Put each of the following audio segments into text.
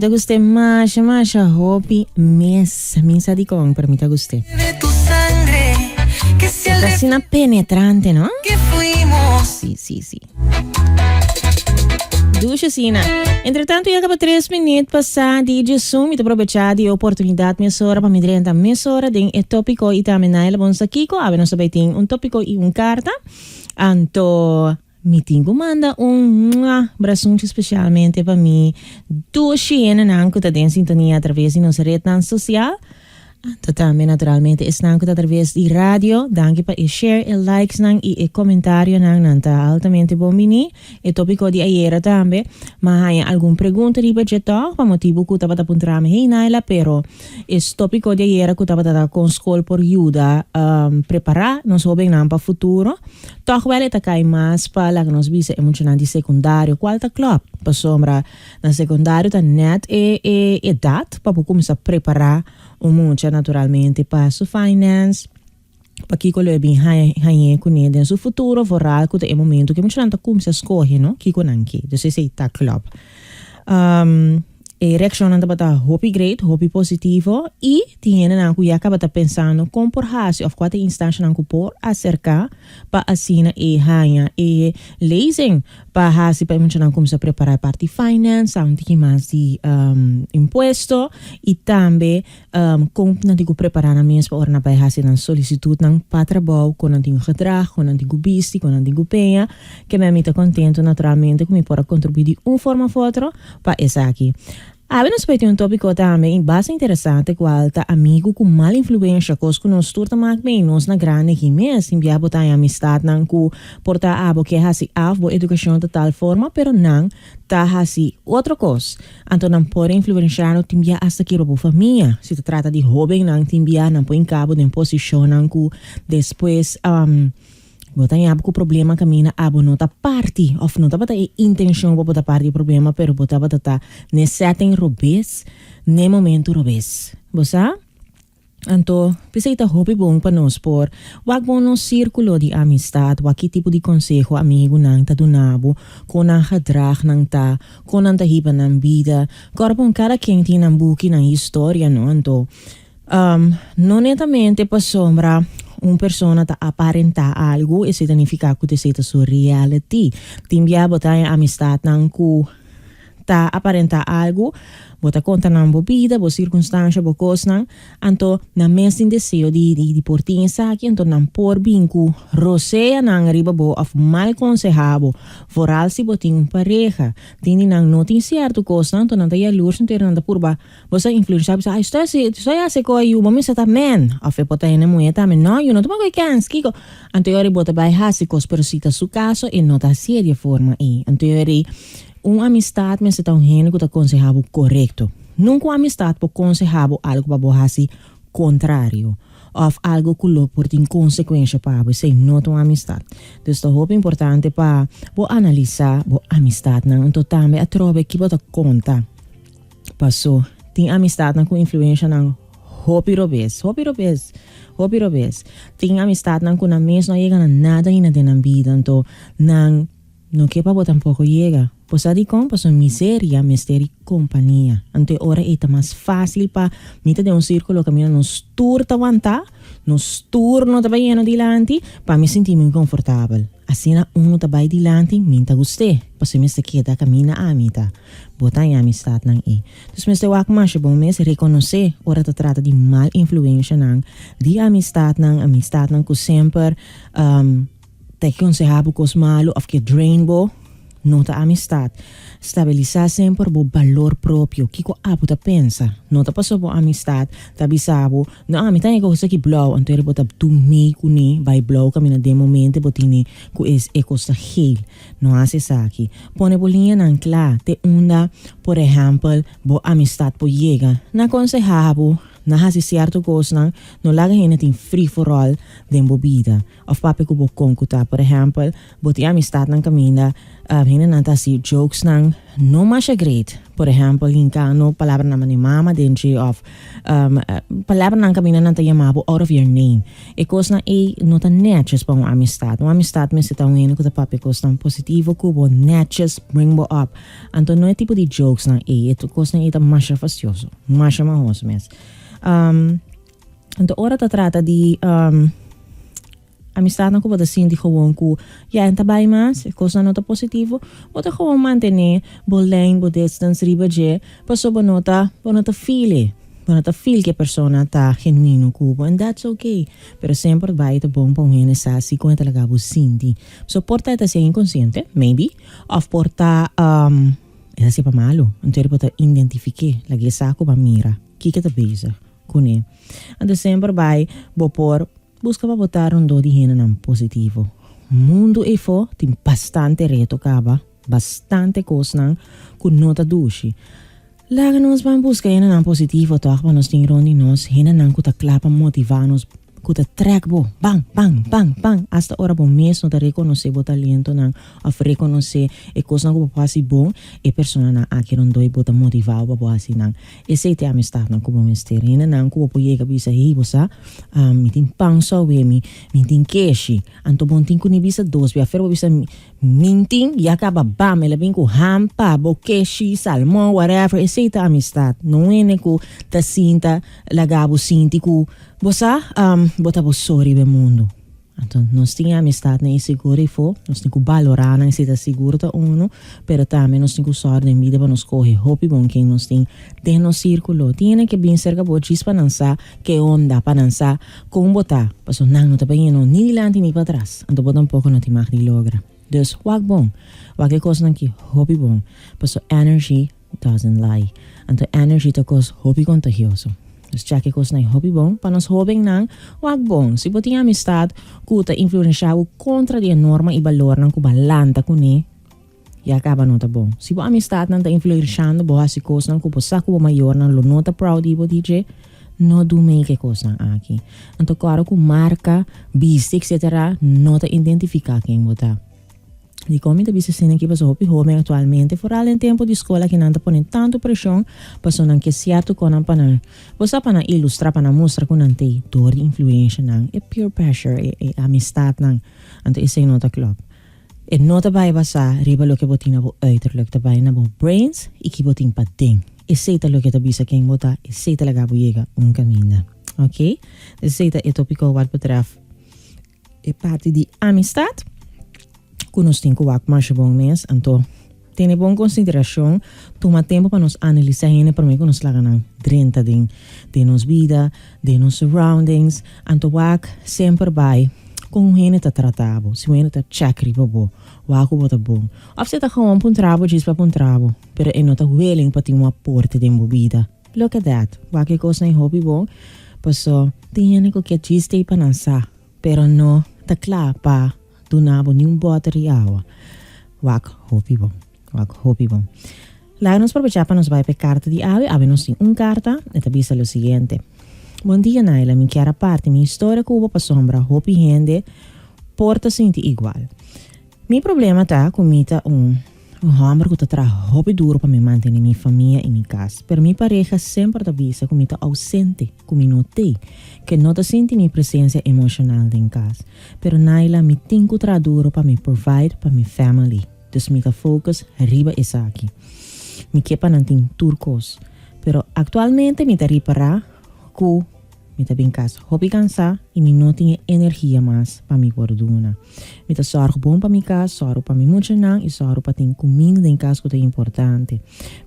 Ta gust'é masha masha hopi mes. Mi sa dikon, pero mi ta gust'é. Ta asina penetrante, no? Sí, sí, sí. Dushi asina. Entre tanto ya kaba tres minuut pasá di djesun. Mi ta probechá di e oportunidat mesora pa mi drenta mesora den e tópiko i tambe Naila bon sa kiko. Awe nos ta bai tin un tópiko i un karta. Anto. Mi tin ku manda un mua brasunchi spesialmente pa mi dushi hendenan ku ta den sintonia atraves di nos retnan sosial. Anto tambe naturalmente esnan ku ta atraves di radio. Danki pa e share, e likesnan i e komentarionan. Nan ta altamente bon bini. E topiko di ayera tambe. M'a haña algun pregunta riba dje tòg pa motibu ku tabata puntra mi, Hey Naila, pero e topiko di ayera ku tabata ta kon skol por yuda prepará nos hóbennan pa futuro? Tòg wèl e ta kai mas pa laga nos bisa e muchanan di sekundario kual ta klòp, pasobra na sekundario ta nèt e e edat pa bo kuminsá prepará un mucha naturalmente pa su finance, pa kiko lo e bin haña hañ'é kuné den su futuro, vooral ku ta e momento ku e muchanan ta kuminsá skohe no kiko nan ke. Dus esei ta klòp. E reakshonnan tabata hopi great, hopi positivo i tin hendenan ku ya kaba ta pensando kon por hasi òf kua ta e instanshanan ku por aserká pa asina e haña e lezing pa hasi pa e muchanan kuminsá prepará e parti finance, sa un tiki mas di impuesto i tambe kon nan tin ku prepará nan mes pa ora nan bai hasi nan solisitutnan pa trabou, kon nan tin ku gedrag, kon nan tin ku bisti, kon nan tin ku peña. Ke mi ta kontentu naturalmente ku mi por a kontribuí di un forma òf otro. Pa esaki. Awe nos por tin un tópiko tambe i basta interesante kual ta amigu ku mal influensha, kos ku nos tur ta mak mee, nos na grandi aki mes. Tin bia bo ta haña amistatnan ku por ta abo ke hasi af bo edukashon ta tal forma pero nan ta hasi otro kos. Anto nan por influenshá no tin bia asta kibra bo famia. Si ta trata di hóbennan tin bia nan por hinka bo den posishonnan ku despues. Bo ta yaba ku problema kaminda abo no ta parti òf no tabata e intenshon pa bo ta parti e problema pero bo tabata ta n'e setting robes n'e momento robes. Bo sa? Anto p'esei ta hopi bon pa nos por wak bon nos sírkulo di amistat, wak ki tipo di konseho amigunan ta duna bo, kon nan gedragnan ta, kon nan ta hiba nan bida. Kòrda bon kada ken tin nan buki, nan historia no. Anto. No netamente pasobra un persona ta aparentá algu, esei ta nifiká ku esei ta su reality. Tin bia bo ta haña amistatnan ku ta aparentá algu, bo ta konta nan bo bida, bo sirkunstansha, bo kosnan, anto nan mes tin deseo di di por tin esaki, anto nan por bin ku roseanan riba bo òf mal konsehá bo, vooral si bo tin un pareha. Tin di nan no tin sierto kosnan, anto nan ta yalurs, anto nan ta purba Bo sa influensha bisa ay estoy hasi estoy hasi ko yu bo mester ta men of e por ta hende muhe tambe no yu no ta poko kens kiko anto e ora bo ta bai hasi kos pero si ta su kaso e no ta hasié di e forma ei anto e ora un amistad mester ta un hende ku ta konseha bo korekto nunka un amistad por konseha bo algu pa bo hasi kontrario of algu ku lo por tin konsekuensha pa bo esei no ta un amistad dus ta hopi importante pa bo analisa bo amistadnan anto tambe atrobe ki bo ta konta. Paso, tin amistadnan ku influenshanan hopi robes, hopi robes, hopi robes. Tin amistadnan ku nan mes no a yega na nada ainda den nan bida, anto nan no ke pa bo tampoko yega. Bo sa dikon? Pasobra miseria mester di kompania. Anto e ora ei ta mas fásil pa mi ta den un sírkulo kaminda nos tur ta wantá, nos tur no ta bayendo dilanti, pa mi sinti mi konfortabel. Asina unu ta bai dilanti, mi ta gust'é, pasobra mester keda kaminda ami ta. Bo ta haña amistatnan ei. Dus mester wak masha bon mes rekonosé ora ta trata di mal influenshanan di amistatnan, amistatnan ku semper ta konsehá bo kos malu òf ke drain bo, no ta amistat. Stabilisá semper bo balor propio, kiko abo ta pensa. No ta pasobra bo amistat ta bisa bo, no ami ta haña kos aki blou, anto bo ta dumí kuné bai blou kaminda den momento bo tene ku e kos ta geel. No hasi esaki. Pone bo liñanan kla te unda, por ehèmpel, bo amistat por yega. Na konsehá bo na hasi sierto kosnan, no laga hende tin free for all den bo bida òf papia ku bo kon ku ta. Por ehèmpel, bo tin amistatnan kaminda hendenan ta hasi jokesnan no masha great. Por ehèmpel, hinka no palabranan manera mama den dje òf palabranan kaminda nan ta yama bo out of your name. E kosnan ei no ta nètjes pa un amistat. Un amistat mester ta un hende ku ta papia kosnan positivo ku bo, nètjes, bring bo up. Anto no e tipo di jokesnan ei. E kosnan ei ta masha fastioso, masha mahos mes. Anto ora ta trata di Amistadnan ku bo ta sinti gewoon ku ya en ta bai mas, e kosnan no ta positivo, bo ta gewoon mantené bo lijn, bo distance riba dje, paso bo no ta, bo no ta feel e. Bo no ta feel ku e persona ta genuino ku bo and that's okay. Pero semper bai ta bon pa un hende sa si kon e ta laga bo sinti. So por ta e ta hasié inkonsiente, maybe, òf por ta e ta hasié pa malu, anto bo ta identifiké, lag'é sa ku bo a mira kiko ta bezig kuné. Anto semper bai bo por. Buska pa bo ta rondó di hendenan positivo. Mundu eifó tin bastante reto kaba, bastante kosnan ku no ta dushi. Laga nos ban buska hendenan positivo tòg pa nos tin rond di nos, hendenan ku ta kla pa motivá nos, ku ta trèk bo, ban, ban, ban, ban, asta ora bo mes no ta rekonosé bo talentonan òf rekonosé e kosnan ku bo por hasi bon, e personanan aki rondó i bo ta motivá bo pa bo hasi nan. Esei ta e amistatnan ku bo mester. Hendenan ku bo por yega bisa, Hey, bo sa, mi tin pan sowe, mi mi tin keshi. Anto bo no tin ku ni bisa dos bia. Afer bo bisa, Mi tin, ya kaba bam, el a bin ku ham pa bo, keshi, salmon, whatever. Esei ta amistat. No un hende ku ta sinta laga bo sinti ku, bo sa, bo ta bo so riba e mundu. Anto nos tin e amistadnan ei sigur ei fo, nos tin ku balorá nan si ta sigur ta unu, pero tambe nos tin ku sòru den bida pa nos kohe hopi bon ken nos tin den nos sírkulo. Tin hende ke bin serka bo djis pa nan sa ke onda, pa nan sa kon bo ta, pasobra nan no ta bai yendo ni dilanti ni patras, anto bo tampoko no tin mag di logra. Dus wak bon, wak e kosnan ki hopi bon, pasobra energy doesn't lie. Anto energy ta kos hopi kontagioso. Dus chèk e kosnan ei hopi bon. Pa nos hóbennan, wak bon. Si bo tin amistad ku ta influenshá bo kontra di e norma i balornan ku bo a lanta kuné, ya kaba no ta bon. Si bo amistadnan ta influenshando bo hasi kosnan ku bo sa ku bo mayornan lo no ta proud di bo di dje, no do make e kosnan aki. Anto kòrda ku marka, bisti etcetera no ta identifiká ken bo ta. Dikon mi ta bisa asina aki? Pasobra hopi hoben aktualmente, foral den tempu di skol aki, nan ta pone tantu preshon pasobra nan ke sierto konan pa nan, bo sa, pa nan ilustrá, pa nan mustra ku nan t'ei dor di influenshanan, e peer pressure, e e amistatnan. Anto esei no ta klòp. E no ta bai basá riba loke bo tin na bo uiterlijk, ta bai na bo brains i ki bo tin paden. Esei ta loke ta bisa ken bo ta, esei ta laga bo yega un kaminda. Oké? Esei ta e topiko wat betrèf. E parti di amistad ku nos tin ku wak masha bon mes, anto tene bon konsiderashon, tuma tempu pa nos analisá hende promé ku nos laga nan drenta den den nos bida, den nos surroundings, anto wak semper bai kon un hende ta trata bo, si un hende ta chèk riba bo, wak ku bo ta bon, òf si e ta gewoon puntra bo djis pa puntra bo, pero e no ta willing pa tin un aporte den bo bida. Look at that, wak e kosnan hopi bon, paso tin hende ku ke djis tei pa nan sa, pero no ta kla pa duna bo ni un bòter di awa. Wak hopi bon, wak hopi bon. Laga nos probechá pa nos bai pa e karta di awe, awe nos tin un karta, e ta bisa lo siguiente, Bon dia Naila, mi kier a parti mi historia ku bo pasobra hopi hende por ta sinti igual. Mi problema ta ku mi ta un un hòmber ku ta traha hopi duru pa mi mantene mi famia i mi kas, pero mi pareha semper ta bisa ku mi ta ousente, ku mi no t'ei, ke no ta sinti mi presensia emoshonal den kas. Pero Naila, mi tin ku traha duru pa mi provide pa mi family, dus mi ta focus riba esaki. Mi ke pa nan tin tur kos. Pero aktualmente mi ta ripará ku. Mi ta bin kas hopi kansá i mi no tin e energia mas pa mi por duna. Mi ta sòrg bon pa mi kas, sòru pa mi muchanan i sòru pa tin kuminda den kas ku ta importante.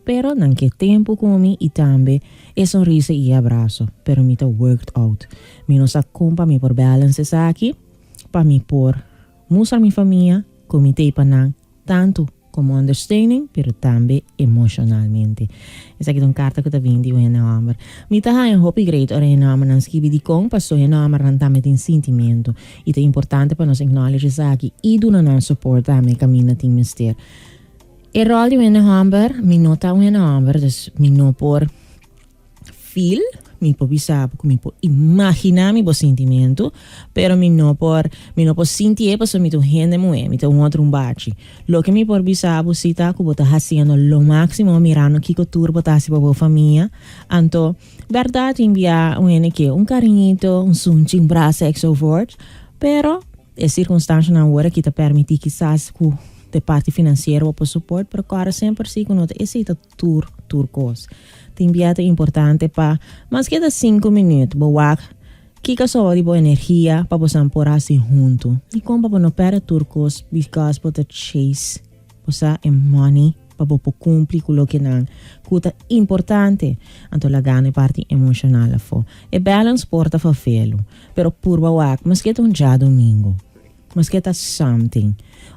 Pero nan ke tempu ku mi i tambe e sonrisa i e abraso, pero mi ta worked out. Mi no sa kon pa mi por balance esaki pa mi por mustra mi famia ku mi t'ei pa nan Tantu komo understeuning, pero tambe emoshonalmente. Esaki ta un karta ku ta bini di un hende hòmber. Mi ta haña hopi great ora hende hòmbernan skibi dikon, paso hende hòmbernan tambe tin sintimentu i ta importante pa nos acknowledge esaki i duna nan support tambe kaminda tin mester. E ròl di un hende hòmber, mi no ta un hende hòmber, dus mi no por feel. Mi por bisa ku mi por imaginá mi bo sintimentu, pero mi no por sinti, paso mi ta un hende muhé, mi ta un otro un bachi. Loke mi por bisa bo si ta ku bo ta hasiendo lo máksimo, mirando kiko tur bo ta hasi pa bo famia. Anto, berdat, enviá un hende ke un kariñito, un sunchi, un brasa enzovoort, pero e sirkunstansianan awor aki ta permití kisas ku e parti finansiero pa support, pero awor semper si ku no ta esei ta tur kos. Tin bia ta importante pa maske ta 5 minüt, bo wak kiko so di bo energia pa bo por hasi huntu. I kon pa bo no pèrdè tur kos because bo ta chase bo sa e money pa bo por kumpli ku loke nan ku ta importante. Anto laga e parti emoshonal afó. E balance por ta fafelu, pero purba wak, maske ta un djadumingu, maske ta something.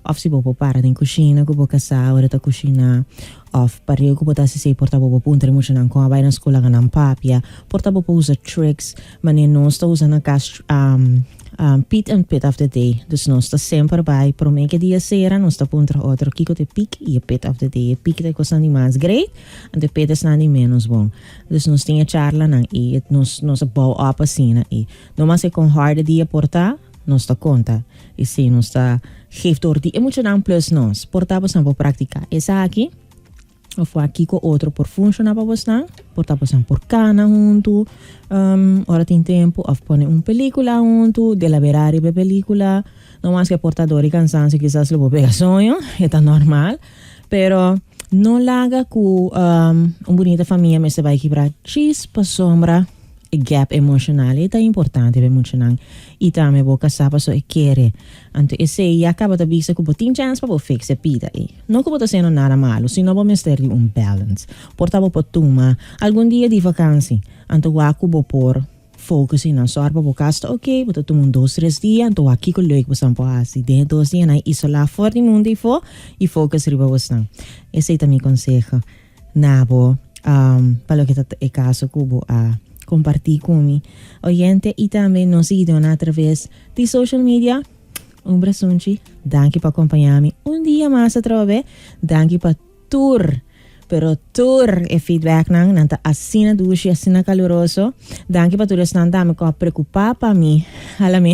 Of si bo por para den kushina ku bo kasá ora ta kushina, of pareu ku bo ta hasi, por ta bo puntra muchanan kon a bai na skol, nan papia, por ta bo por usa tricks, manera nos ta usa na kas peak and pit of the day. Dus nos ta semper bai, promé ku dia sera, nos ta puntra otro kiko ta peak i pit of the day. Peak ta kos di mas great, en e pit is di menos bon. Dus nos tin e charlanan i nos a bouw op asina i no mas kon hard dia por ta, nos ta konta. I si nos ta geef door di emocional plus nos. Por ta bo por praktiká esaki, of kiko otro por funshoná pa boso, por ta boso por kana huntu, ora tin tempu, of pone un pelíkula huntu, deliberá e pelíkula, no mas ku por ta dor i kansansio, kisas lo bo pega soño, ta normal, pero no laga ku un bunita famia mester bai kibra djis pasombra e gap emoshonal ta importante pa muchanan i tambe bo kasá, paso e kere. Anto esei ya kaba ta bisa ku bo tin chance pa bo fix e pida e no ku bo ta hasiendo nada malu, sino bo mester di un balance. Por ta bo por tuma algun dia di vakantie, anto wak ku bo por focus na sòru pa bo kas ta ok, bo ta tuma un 2, 3 dia, anto wak kiko leuk bo por hasi den 2 dia na isolá for di mundu afó i focus riba bo. Esei ta mi konseho na bo pa loke ta e kaso ku bo a kompartí ku mi, oyente, i tambe nos siguidónan a traves di social media. Un brasunchi, danki pa kompañá mi un dia mas atrobe, danki pa tur, pero tur e feedback nan, nan ta asina dushi, asina kaluroso. Danki pa tur esnan tambe ku a preokupá pa mi. Alamin.